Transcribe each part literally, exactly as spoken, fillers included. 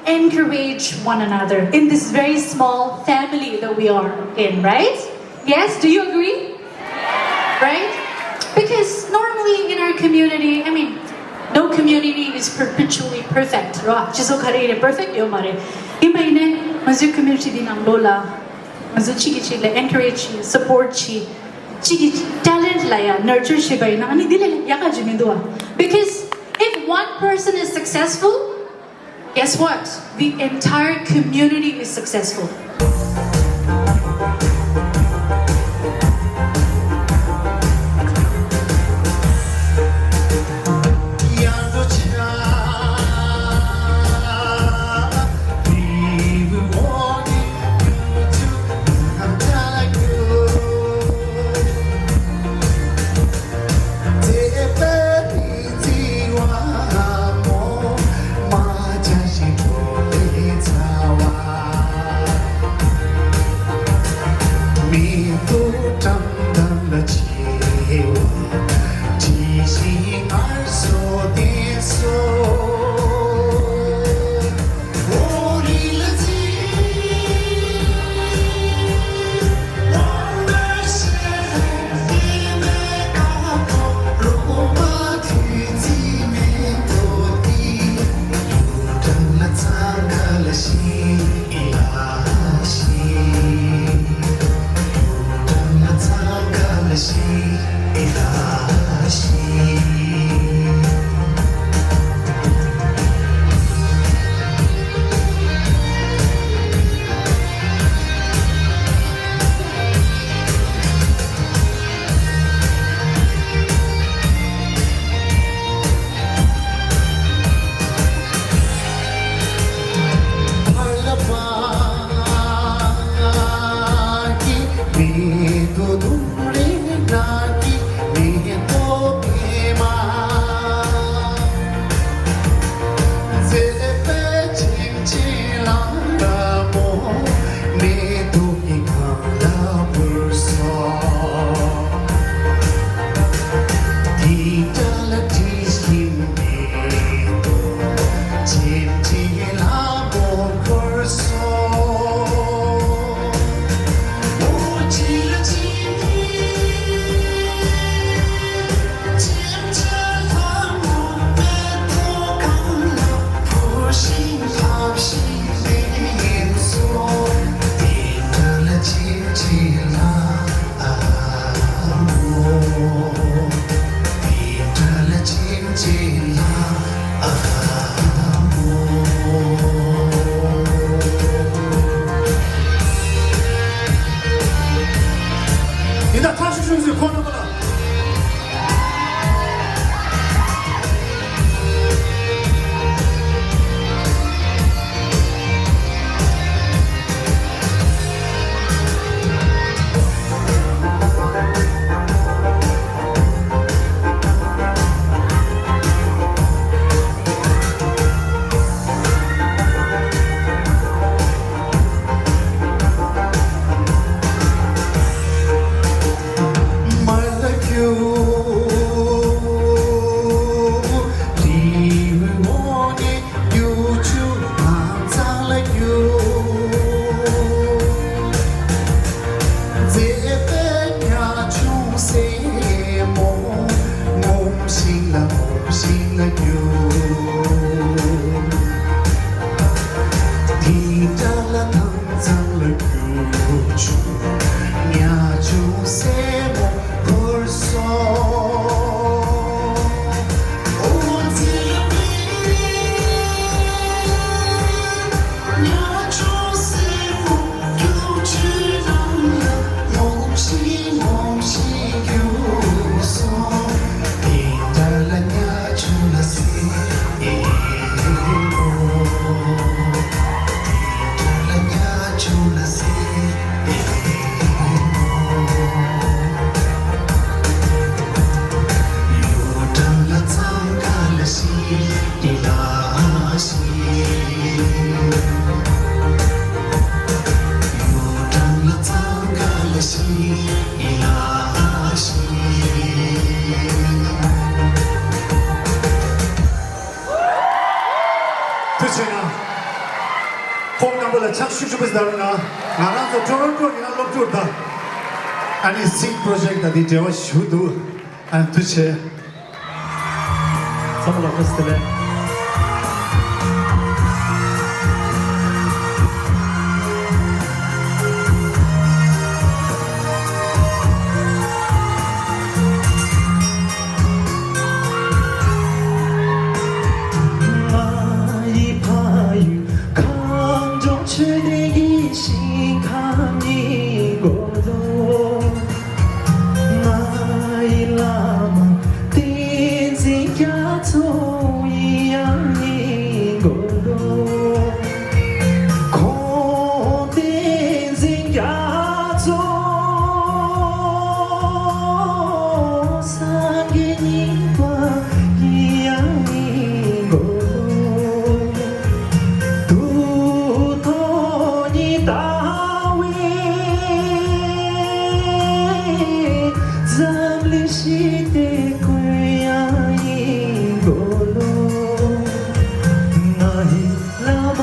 encourage one another in this very small family that we are in, right? Yes, do you agree? Right? Because normally in our community, I mean, no community is perpetually perfect, right? ཅི་སོ་ག་རེ་རེད་perfect ཡོད་མ་རེད། ཡིན་པ་ཡིན་ནའི་ང་ཚོའི་community འདི་ནང་ལོགས་ལ་ང་ཚོ་གཅིག་གིས་གཅིག་ལ་encourage བྱེད། support བྱེད། གཅིག་གི་talent ལ་ཡང་nurture བྱེད་པ་ཡིན་ན་ཨ་ནི་འདི་ལས་ཡག་ག་ཅིག་མི་འདུག་ཨ། Because if one person is successful, guess what? The entire community is successful. ཁོང་རྣམ་པ་ལ་ཕྱག་ཤུགས་ཆེན་པོ་ཞིག་གནང་རོགས་གནང་། ང་རང་ཚོ་ཊོ་རོན་ཊོ་ཡིན་ན་སློབ་ཕྲུག་དང་ཨ་ནི་སིང་པྲོ་ཇེཀ་དང་དེ་འབྲེལ་བ་ཞུ་འདུག་ཨ་ནི་ཐུགས་རྗེ་ཆེ། ཚང་མ་ལ་བཀྲ་ཤིས་བདེ་ལེགས། ང་ཡི་ཕ་ཡུལ་གངས་ལྗོངས་ཆོས་ལྡན་གྱི་ཞིང་ཁམས་ཡིན་དགོས་ལོ། ང་ཡི་བླ་མ་བསྟན་འཛིན་རྒྱ་མཚོ་ཡང་ཡིན་དགོས་ལོ། ཁོང་བསྟན་འཛིན་རྒྱ་མཚོ་སངས་རྒྱས་གཉིས་པ་ཡང་ཡིན་དགོས་ལོ། དུས་ཐོག་ཉི་ཟླ་བའི་འཛམ་གླིང་ཞི་བདེའི་སྐུ་ཡང་ཡིན་དགོས་ལོ། ང་ཡི་བླ་མ་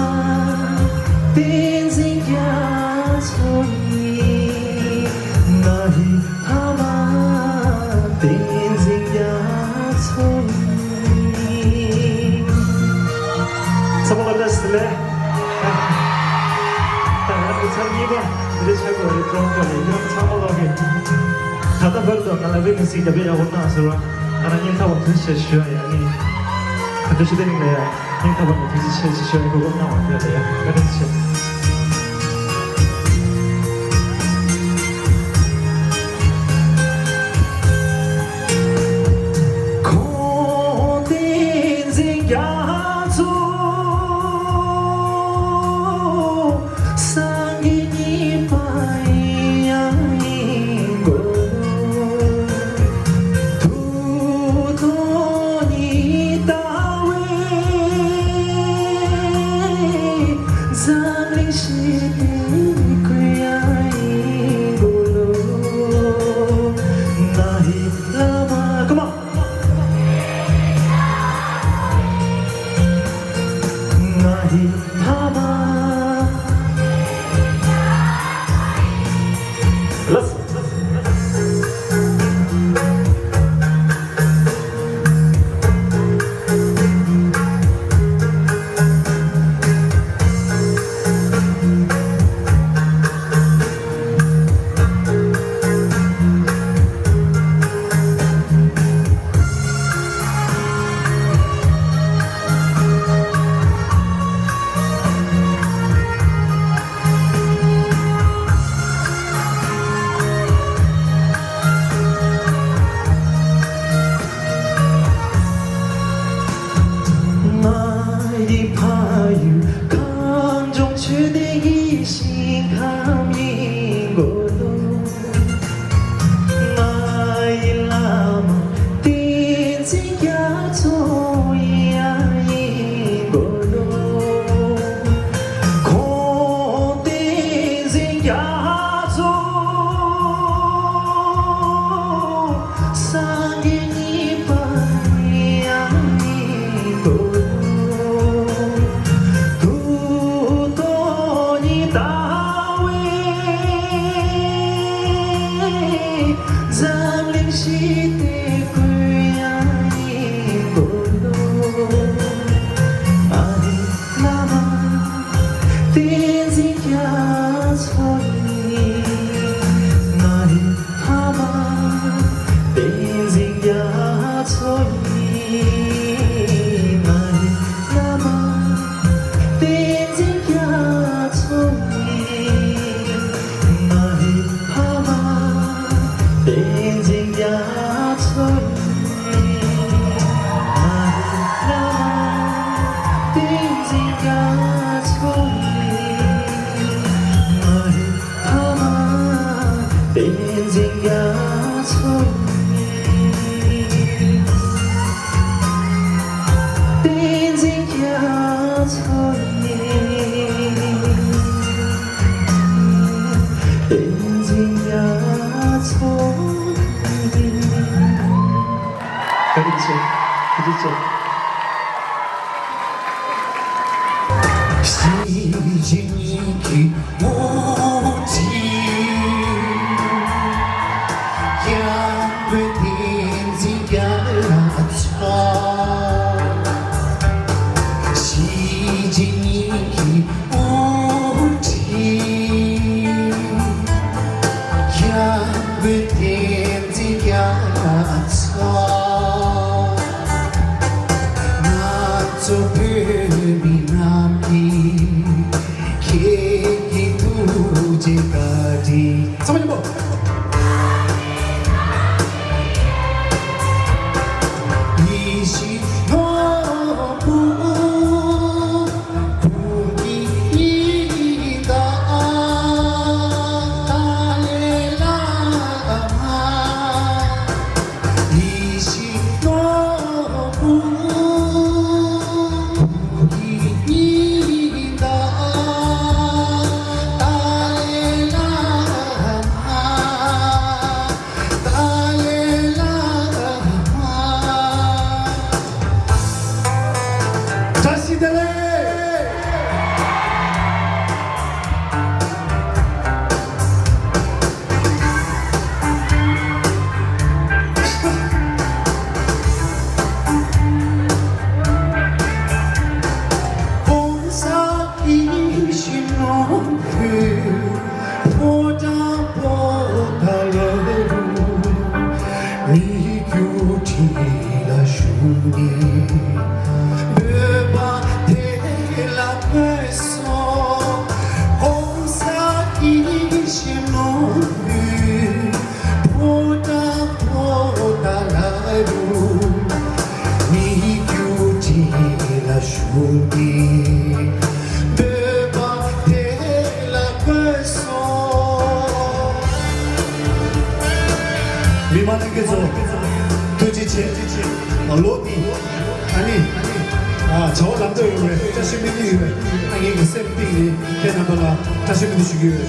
བསྟན་འཛིན་རྒྱ་མཚོ་ཡིན། ང་ཡི་ཕ་མ་བསྟན་འཛིན་རྒྱ་མཚོ་ཡིན། ཚང་མ་ལ་བཀྲ་ཤིས་བདེ་ལེགས། ད་ང་རང་གི་ཚར་གཉིས་པ་འདི་འདྲ་ཆགས་ཀྱི་ཡོད་རེད། ཀྲོང་ཀྲོང་ལ་ཡིན་ན་ཚང་མ་ལོག་གི། ད་ལྟ་བར་དུ་ང་ལ་བི་མི་སིག་རྒྱབ་ཡག་པོ་གནང་ཟེར་བ། ང་རང་སྙིང་ཐག་པ་ཐུགས་རྗེ་ཆེ་ཞུ་ཡ་ཡ་ངས། ད་ལྟ་ཞུ་དེ་རིང་ལ་ཡ། སྙིང་ཐག་པ་ནས་ཐུགས་རྗེ་ཆེ་ཞེས་ཞུ་ཡ་གོ་སྐབས་གནང་བ་དེ་ལ་ཡ་བཀའ་དྲིན་ཆེ། ཁོང་བསྟན་འཛིན་རྒྱ་མཚོ་སངས་རྒྱས་གཉིས་པ་ཡང་ཡིན་དགོས། དུས་ཐོག་ཉི་ཟླ་བའི་འཛམ་གླིང་ཞི་བདེའི་སྐུ་ཡང་ཡིན་དགོས་ལོ། ང་ཡི་བླ་མ། Come on. ང་ཡི་ཕ་མ། Let's ང་ཡི་ཕ་ཡུལ་གངས་ལྗོངས་ཆོས་ལྡན་གྱི་ཞིང་ཁམས་ཡིན་དགོས་ལོ། ང་ཡི་བླ་མ་བསྟན་འཛིན་རྒྱ་མཚོ་ཡང་ཡིན་དགོས་ལོ། ཁོང་བསྟན་འཛིན་རྒྱ་མཚོ་སངས་རྒྱས་གཉིས་པ་ཡང་ཡིན་དགོས། དུས་ཐོག་ཉི་ཟླ་བའི་འཛམ་གླིང་ཞི་བདེའི་སྐུ་ཡང་ཡིན་དགོས་ལོ། ཨ་རེ། བླ་མ་བསྟན་འཛིན་རྒྱ་མཚོ་ཡིན། ང་ཡི་ཕ་མ་བསྟན་འཛིན་རྒྱ་མཚོ་ཡིན། ང་ཡི་བླ་མ་བསྟན་འཛིན་རྒྱ་མཚོ་ཡིན། ང་ཡི་ཕ་མ་བསྟན་འཛིན་རྒྱ་མཚོ་ཡིན། ང་ཡི་བླ་མ་བསྟན་འཛིན་རྒྱ་མཚོ་ཡིན། ང་ཡི་ཕ་མ་བསྟན་འཛིན་རྒྱ་མཚོ་ཡིན། བསྟན་འཛིན་རྒྱ་མཚོ་ཡིན། བསྟན་འཛིན་རྒྱ་མཚོ་ཡིན། བཀའ་དྲིན་ཆེ། བཀའ་དྲིན་ཆེ། གཞིས་བྱེས་གཉིས་ཀྱི་དབུ་ཁྲིད། སྐྱབས་མགོན་བསྟན་འཛིན་རྒྱ་མཚོ། གཞིས་བྱེས་གཉིས་ཀྱི་དབུ་ཁྲིད། སྐྱབས་མགོན་བསྟན་འཛིན་རྒྱ་མཚོ། ང་ཚོ་བོད་མི་རྣམས་ཀྱིས་ཁྱེད་ཀྱི་ཐུགས་རྗེ་བཀའ་དྲིན། ཚང་མ་མཉམ་པོ། ཡིད་བཞིན་ནོར་བུ། ཏཱ་ལའི་བླ་མ། བཀྲ་ཤིས་བདེ་ལེགས། ཕོ་བྲང་པོ་ཏཱ་ལ་རུ། མི་རྒྱུད་འདི་ལ་ཞུགས་ནས། བོད་པ་དེ་ལ་མངོན་སུམ། ཧོམ་ས་གི་ཞིང་ནང་དུ། ཕོ་བྲང་པོ་ཏཱ་ལ་རུ། མི་རྒྱུད་འདི་ལ་ཞུགས་ནས། བོད་པ་དེ་ལ་མངོན་སུམ། མི་མང་ལྷན་རྒྱས་ཚོ། ཐུགས་རྗེ་ཆེ། ལོ་འདི། ཨ་ནི། བྱ་བ་ལམ་འགྲོ་ཡོང་བའི་བཀྲ་ཤིས་སྨོན་འདུན་ཡོད་པས། ཨ་ངེད་ཀྱི་སེམས་གཏིང་ནས་ཁྱེད་རྣམ་པ་ལ་བཀྲ་ཤིས་སྨོན་འདུན་ཞུ་གི་ཡོད།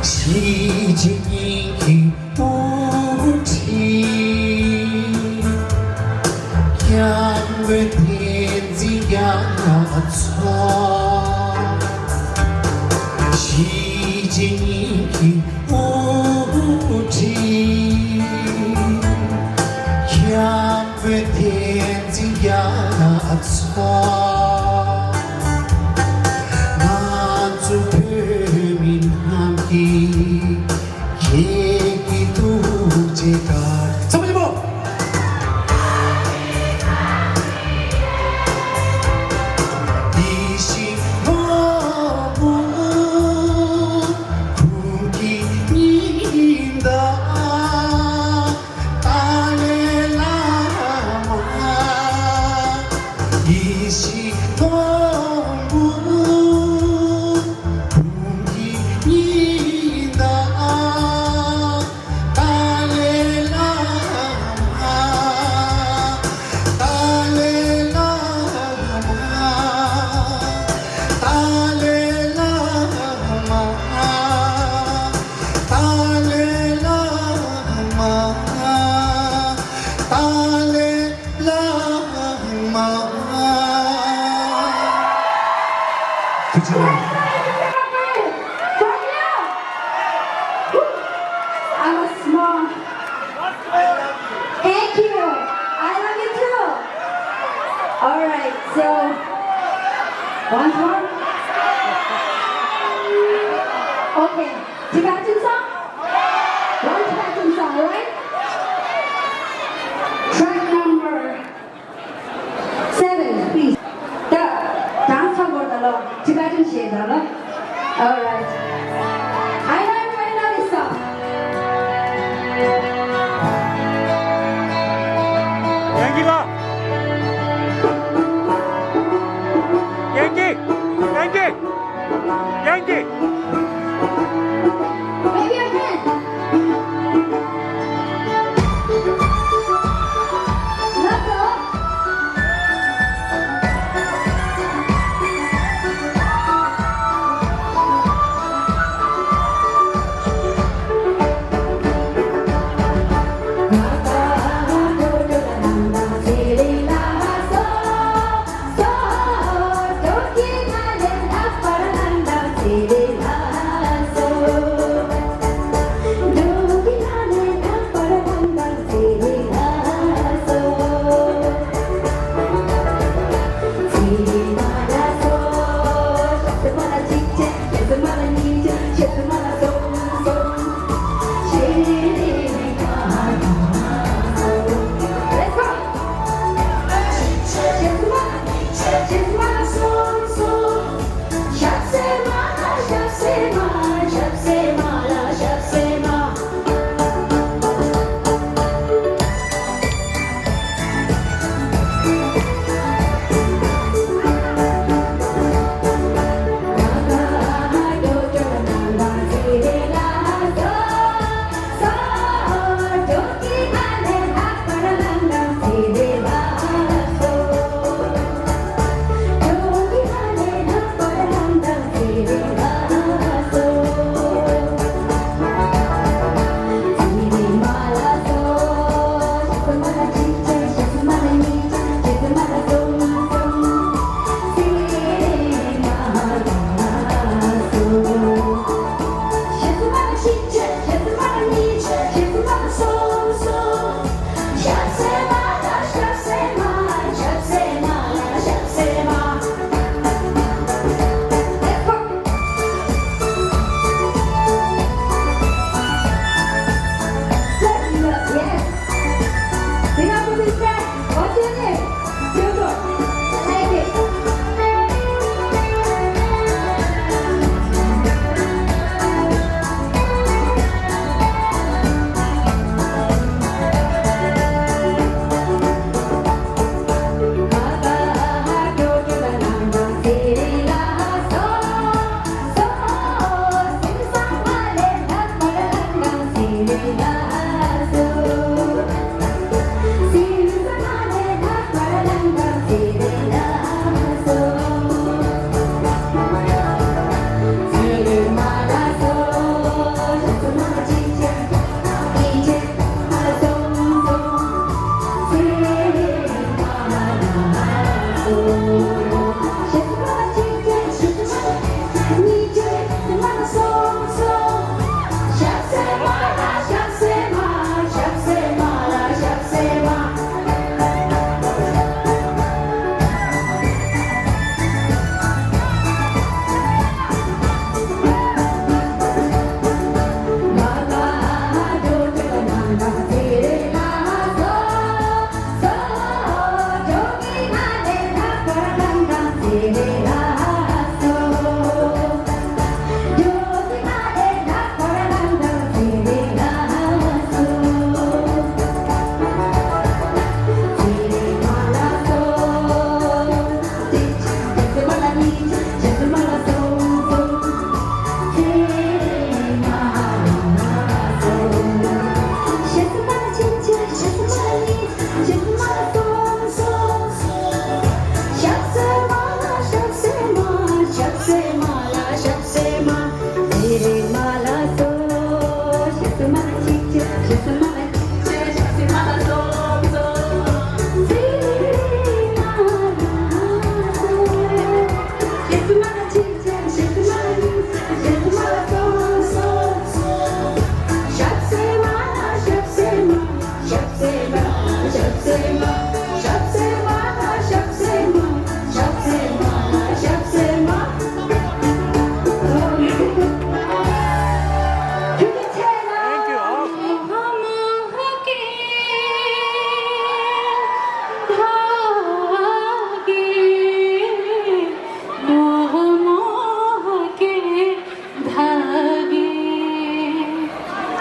གཞིས་བྱེས་གཉིས་ཀྱི་དབུ་ཁྲིད། སྐྱབས་མགོན་བསྟན་འཛིན་རྒྱ་མཚོ། གཞིས་བྱེས་གཉིས་ཀྱི་དབུ་ཁྲིད། སྐྱབས་མགོན་བསྟན་འཛིན་རྒྱ་མཚོ། ང་ཚོ་བོད་མི་རྣམས་ཀྱིས། ཁྱེད་ཀྱི་ཐུགས་རྗེ་བཀའ། ཚང་མ་མཉམ་པོ། ཡིད་བཞིན་ནོར་བུ་ཀུན་གྱི་ཉི་ཟླ། ཏཱ་ལའི་བླ་མ། ཡིད་བཞིན་ནོར་བུ། ཀུན་གྱི་ཉི་ཟླ། ཏཱ་ལའི་བླ་མ། ཏཱ་ལའི་བླ་མ། ཏཱ་ལའི་བླ་མ། ཏཱ་ལའི་བླ་མ། ཏཱ་ལའི་བླ་མ། ཐུགས་རྗེ་ཆེ། Thank you. I love you too. All right, so once more. Okay, Tibetan song. One Tibetan song, all right? Track number seven, please. ད་ད་ཚང་མ་ད་ལོ་Tibetan་བྱེད་ད་ལོ། All right. I love, I love this song. ཡང་གི་ལ། ཡང་གི། ཡང་གི། ཡང་གི། Thank you all.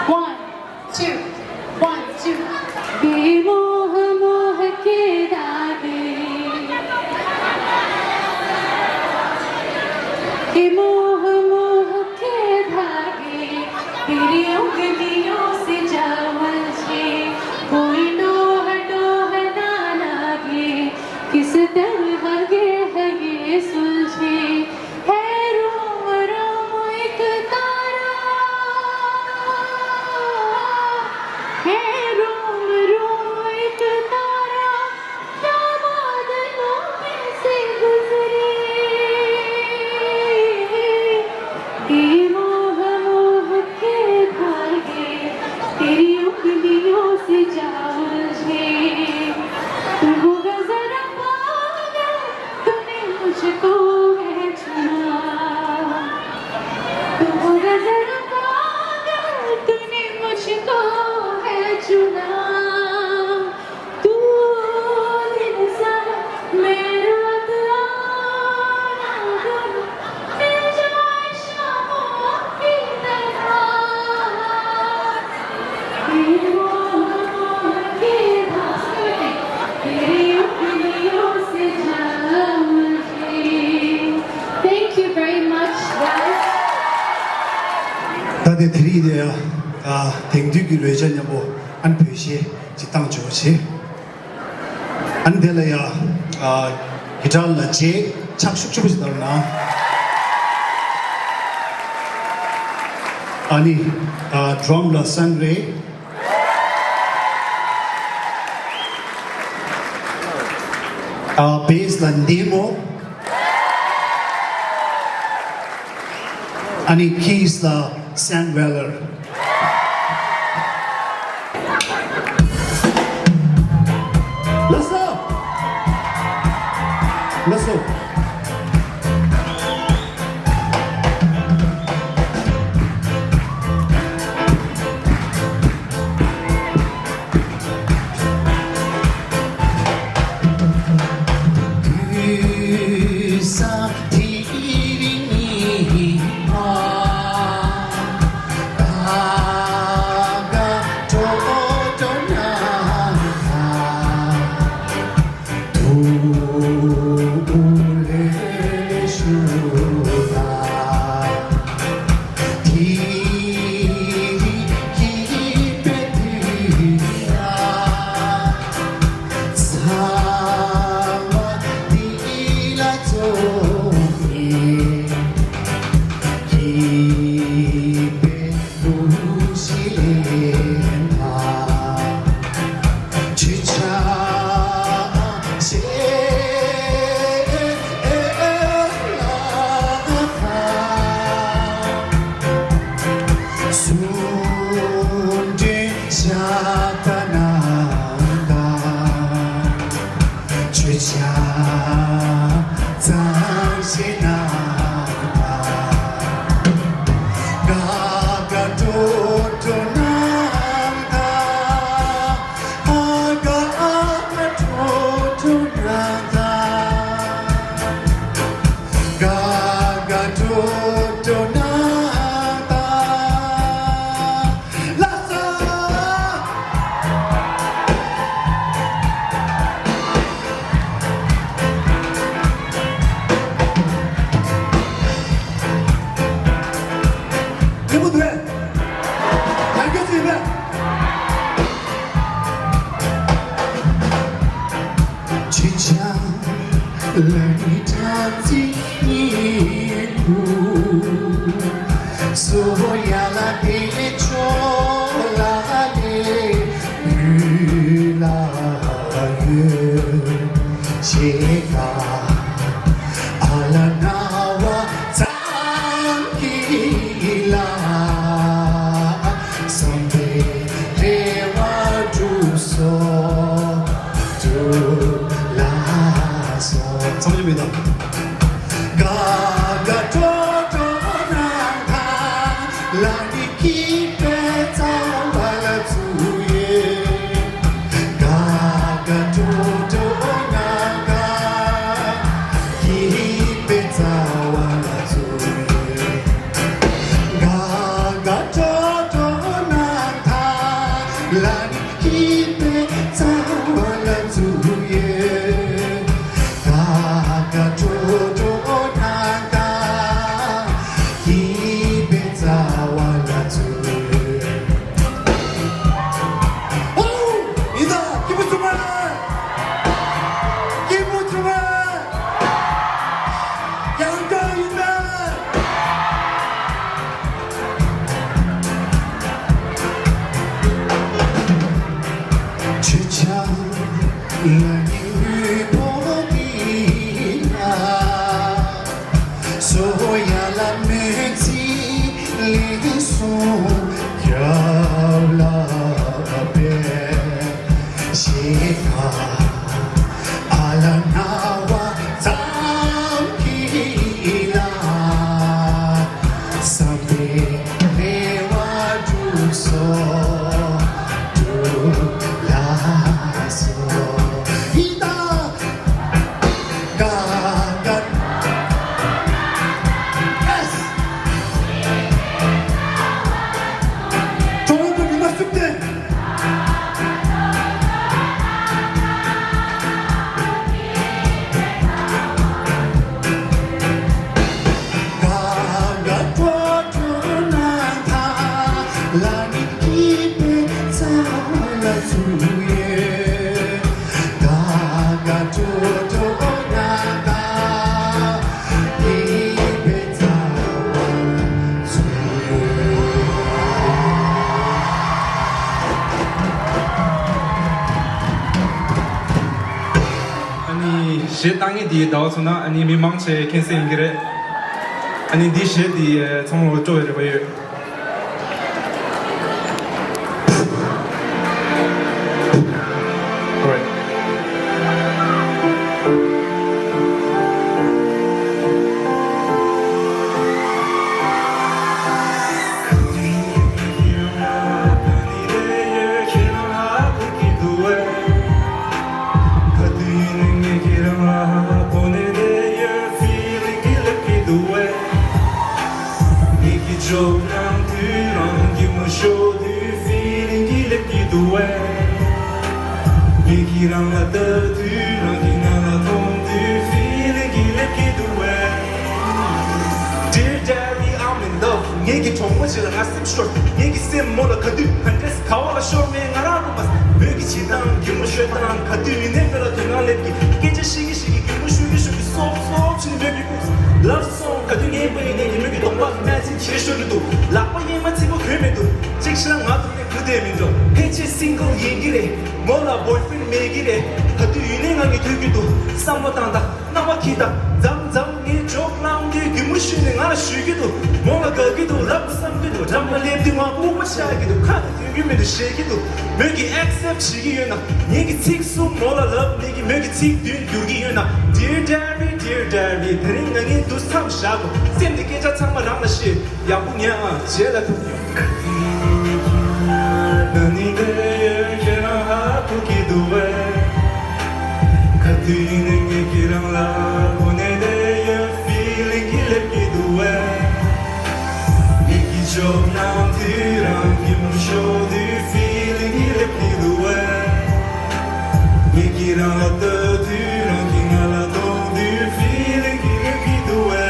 One, two, one, two. बेमोह मोह के धागे, बेमोह मोह के धागे, तेरी उंगलियों से जा उलझे। कोई टोह टोह ना लागे, किस तरह ये है ये सुलझे। है रोम रोम एक तारा, है रोम रोम एक तारा, क्या बादलों में से गुजरे। ये मोह मोह के धागे, तेरी उंगलियों से जा उलझे। तू होगा जरा पागल, तूने मुझको नजर पागल तूने मुझको है चुना। तू दिल सा मेरा तो आना, मिल जाए शामों की तरह। ये मोहब्बत के रास्ते तेरी उंगलियों से जाम है। Thank you very much, guys. ད་དེ་དེ་རིང་དེ་ཡ། ཨ། དེང་དུས་ཀྱི་རོལ་ཆ་མཉམ་པོ་ཨན་བོད་གཞས་ཅིག་བཏང་ཆོག་བྱེད། ཨན་དེ་ལ་ཡ། ཨ། གི་ཊར་ལ་རྗེས་ཆག་ཤུགས་ཆེན་པོ་ཞིག་བཏང་ན། ཨ་ནི། ཨ། ཌྲམ་ལ་སན་རེ། ཨ། བེ་སི་ལ་ནེ་མོ། ཨ་ནི་ཁི་སི་ལ་སན་ཝེ་ལར། ལགས་སོ། ལགས་སོ། ཨ་ནི་གཞས་བཏང་མཁན་དེའི་ཟླ་བ་ཚོ་ན་ཨ་ནི་མི་མང་ཆེ་མཁྱེན་གསལ་ཡིན་གྱི་རེད། ཨ་ནི་འདི་གཞས་འདི་ཚང་མ་སྤྲོ་བའི་རེ་བ་ཡོད། Alright. ཁྱོད་རང་དུས་རང་གི་མུ་ཤོ་དུས་feeling གི་སླེབས་ཀྱི་འདུག་བས། ངེད་ཀྱིས་རང་ལ་ལྟ་དུས་རང་གིས་ང་ལ་མཐོང་དུས་feeling གི་སླེབས་ཀྱི་འདུག་བས། Dear diary, I'm in love. ངེད་ཀྱི་གྲོགས་མོ་ཞིག་ལ་ང་སེམས་ཤོར། ངེད་ཀྱི་སེམས་མོ་ལ་ག་དུས་ག་འདྲས་ག་བ་ལ་ཤོར་མེད་ང་རང་རུ་མ་ཟད། མོས་ཀྱི་བྱེད་སྟངས་གད་མོ་ཤོར་སྟངས་ག་དུས་ཡིན་ནའི་མོ་ལ་དོ་སྣང་སླེབས་ཀྱི། སྐད་ཆ་བཤད་ཀྱི་བཤད་ཀྱི་གད་མོ་ཤོར་གྱི་ཤོར་གྱི་སོབ་སོབ་བྱས་ནས་མོས་ཀྱི་ལབ་སོང་། ག་དུས་ངའི་པ་ཡིན་ནའི་མོས་ཀྱི་གདོང་པ་མནལ་ཅིག་བྱེད་ཤོར་གྱི་འདུག་ལག་པ་གཡས་མ་གཅིག་པོ་གྱོན་མི་འདུག་གཅིག་བྱས་ན་ང་དང་ནི་གུ་དེ་མི་འགྲོ། ཕལ་ཆེར་single ཡིན་གྱི་རེད། མོ་ལ་boyfriend མེད་ཀྱི་རེད། ག་དུས་ཡིན་ནའི་ང་གཉིས་ཐུག་གི་འདུག་བསམ་བློ་བཏང་དང་རྣ་བ་འཁྱེར་དང་། མཚམས་མཚམས་ངའི་ཇོག་བླངས་དུས་གད་མོ་ཤོར་ནས་ང་ལ་ཞུ་གི་འདུག་མོ་ལ་དགའ་གི་འདུག་ལབ་དགོས་བསམ་གི་འདུག་འགྲམ་ལ་སླེབས་དུས་ང་ལྐུགས་པ་ཆགས་ཀྱི་འདུག་ཁ་ནས་ཐོན་གྱི་མི་འདུག་ཞེད་ཀྱི་འདུག་མོས་ཀྱིས་accept བྱེད་ཀྱི་ཡོད་ན། ངེད་ཀྱིས་ཚིག་གསུམ་མོ་ལ་ལབ་ནས་ཀྱིས་མོས་ཀྱི་ཚིག་བདུན་བསྒྱུར་གྱི་ཡོད་ན། Dear diary, dear diary, དེ་རིང་ང་ངའི་འདུག་མཚམས་བཞག་གོ། སེམས་ཀྱི་སྐད་ཆ་ཚང་མ་རང་ལ་བཤད། ཡག་པོ་ཉན་ཨ། རྗེས་ལ་ཐུག་ཡོང་། ད་ནི་དེ་ཡོད་ཁྱེད་རང་ཧ་གོ་གི་འདུག་བས། ག་དུས་ཡིན་ནའི་ངེད་ཀྱིས་རང་ལ་གོ་གནས་དེ་ཡོད་feeling གི་སླེབས་ཀྱི་འདུག་བས། ངེད་ཀྱི་ཕྱོགས་ནང་དུས་རང་གི་མུ་ཤོ་དུས་feeling གི་སླེབས་ཀྱི་འདུག་བས། ངེད་ཀྱིས་རང་ལ་ལྟ་དུས་རང་གིས་ང་ལ་མཐོང་དུས་feeling གི་སླེབས་ཀྱི་འདུག་བས།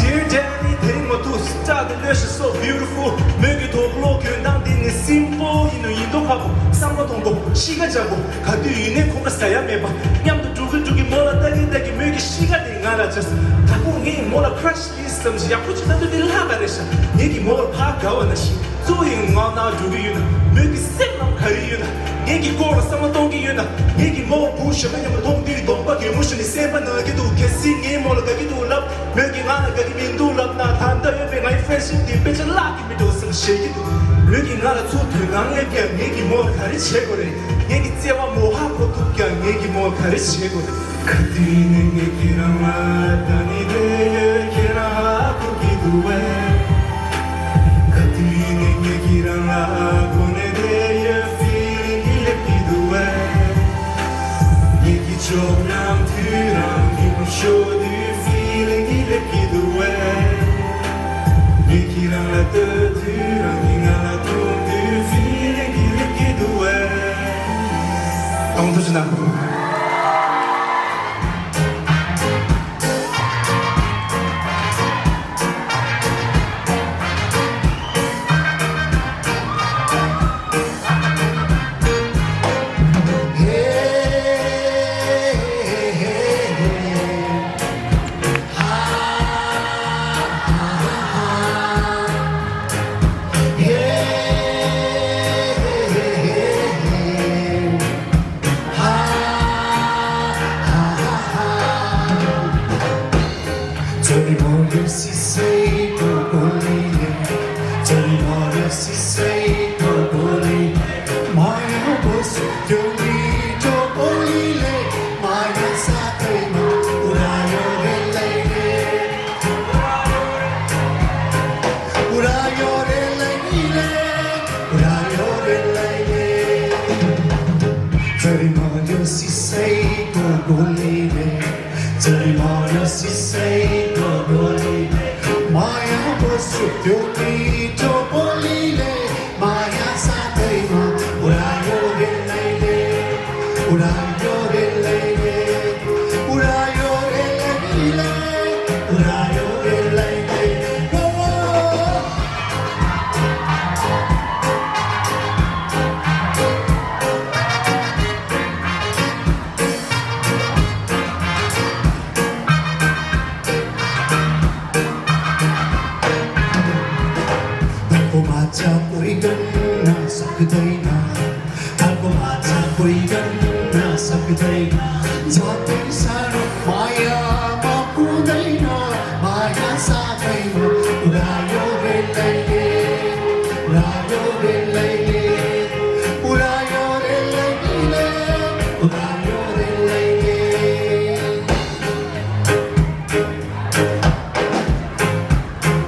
Dear diary, དེ་རིང་མ་ཐུག་སྐྲ་དེ་ལོས་ཤིག་so beautiful. མོས་ཀྱི་དོག་ལོག་གྱོན་སྟངས་དེ་ནི་simple ཡིན་ནོ་ཡིན་མདོག་ཁ་པོ། བསམ་བློ་གཏོང་དགོས་གཤིས་ཀ་འཇགས་དགོས། ག་དུས་ཡིན་ནའི་ཁོང་ཁྲོ་ཟ་ཡ་མེད་པ། མཉམ་དུ་འགྲོ་གི་འགྲོ་གི་མོ་ལ་ལྟ་གི་ལྟ་གི་མོས་ཀྱི་གཤིས་ཀ་དེ་ང་ལ་བྱས། དྲང་པོ་ངས་མོ་ལ་crush ཡིན་བསམ་ཞིག་ཡག་པོ་ཅིག་ལྟ་དུས་དེ་ལྷག་ག་རེད་ཤག་ངེད་ཀྱིས་མོ་ལ་ཕར་དགའ་བ་ན་ཞིག་གཙོ་བོ་ཡིན་ངག་ནང་འགྲོ་གི་ཡོད་ན། མོས་ཀྱི་སེམས་ནང་ག་རེ་ཡོད་ན། ངེད་ཀྱི་སྐོར་ལ་བསམ་བློ་གཏོང་གི་ཡོད་ན། ངེད་ཀྱིས་མོ་བུ་གཞོན་པ་མཉམ་དུ་མཐོང་དུས་གདོང་པ་གད་མོ་ཤོར་ནས་སེམས་པ་ན་གི་འདུག་གལ་སྲིད་ངས་མོ་ལ་དགའ་གི་འདུག་ལབ། མོས་ཀྱིས་ང་ལ་དགའ་གི་མི་འདུག་ལབ་ན། ད་ལྟ་ཡོད་པའི་ངའི་friendship དེ་དཔེ་ཆ་བརླག་གི་མི་འགྲོ་བསམ་ཞེད་ཀྱི་འདུག་མོས་ཀྱིས་ང་ལ་ཚུར་དོ་སྣང་སླེབས་ཀྱང་ངེད་ཀྱིས་མོ་ལ་ག་རེ་བྱེད་དགོས་རེད། ངེད་ཀྱི་བརྩེ་བ་མོ་ཧ་གོ་ཐུབ་ཀྱང་ངེད་ཀྱིས་མོ་ལ་ག་རེ་བྱེད་དགོས་རེད། ག་དུས་ནས་ངེད་ཀྱིས་རང་ལ་ད་ནི་དེ་ཡོད་ཁྱེད་རང་ཧ་གོ་གི་འདུག་བས། ག་དུས་ནས་ངེད་ཀྱིས་རང་ལ་གོ་གནས་དེ་ཡོད་feeling གི་སླེབས་ཀྱི་འདུག་བས། ངེད་ཀྱི་ཕྱོགས་ནང་དུས་རང་གི་མུ་ཤོ་དུས་feeling གི་སླེབས་ཀྱི་འདུག་བས། ངེད་ཀྱིས་རང་ལ་ལྟ་དུས་རང་གིས་ང་ལ་མཐོང་དུས་feeling གི་སླེབས་ཀྱི་འདུག་བས། གང་ཐུབ་ཅི་ན།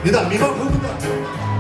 འདི་དང་མི་མང་ཕུ་བོ་དང་།